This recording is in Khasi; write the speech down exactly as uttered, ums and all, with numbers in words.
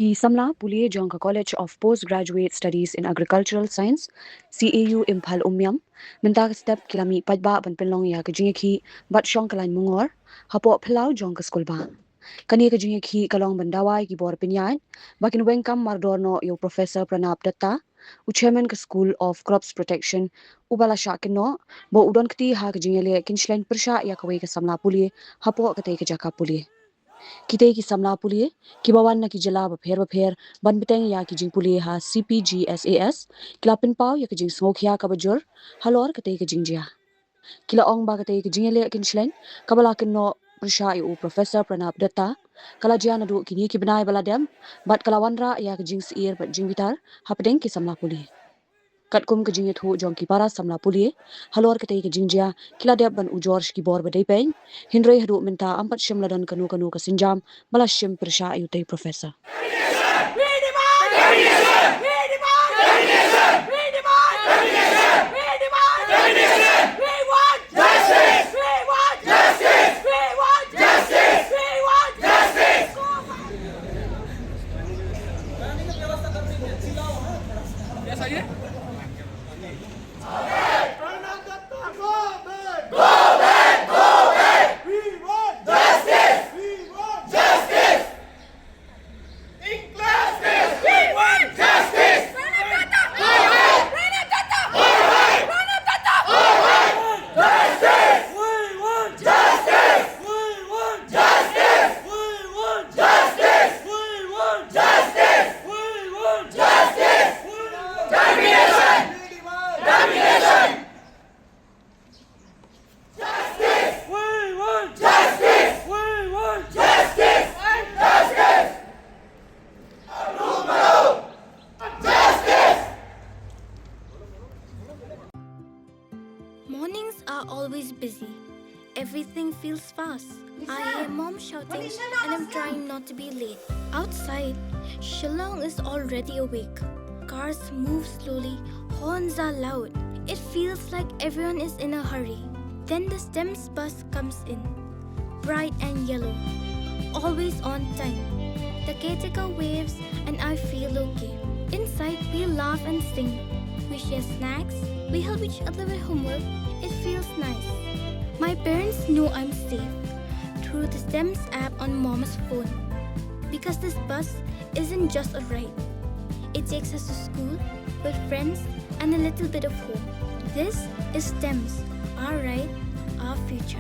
Ki samla pule jong ka College of Postgraduate Studies in Agricultural Science, C A U Imphal Umiam, mynta ka step ki la mih paidbah ban pynlong ïa ka jingïakhih bad shong ka lain mungor hapoh phyllaw jong ka skulbah. Kane ka jingïakhih ka long ban dawa ïa ki bor pynïaid ba kin weng kam mardor noh ïa u Professor Pranab Dutta, u Chairman ka School of Crops Protection, uba la shah kynnoh ba u don kti ha ka jingïaleh kynshleng pyrshah ïa kawei ka samla pule hapoh katei ka jaka pule. Kitei ki samla pule kiba wan na ki jylla bapher bapher ban bteng ïa ki jingpule ha C P G S A S ki la pynpaw ïa ka jingsngewkhia kaba jur halor katei ka jingjia. Ki la ong ba katei ka jingïaleh kynshleng kaba la kynnoh pyrshah ïa u Professor Pranab Dutta ka la jia naduh kine ki bnai ba la dep bad ka la wanrah ïa ka jingsyier bad jingbitar hapdeng ki samla pule. Katkum ka jingïathuh jong ki para samla pule halor katei ka jingjia, ki la dep ban ujor sha ki bor ba dei peit, hynrei haduh mynta ym pat shym la don kano kano ka sienjam ba la shim pyrshah ïa utei u Professor. Mornings are always busy. Everything feels fast. I hear mom shouting and I'm trying not to be late. Outside, Shillong is already awake. Cars move slowly, horns are loud. It feels like everyone is in a hurry. Then the STEMS bus comes in. Bright and yellow. Always on time. The caretaker waves and I feel okay. Inside, we laugh and sing. We share snacks. We help each other with homework. It feels nice. My parents know I'm safe through the STEMS app on mom's phone. Because this bus isn't just a ride. It takes us to school, with friends, and a little bit of hope. This is STEMS, our ride, our future.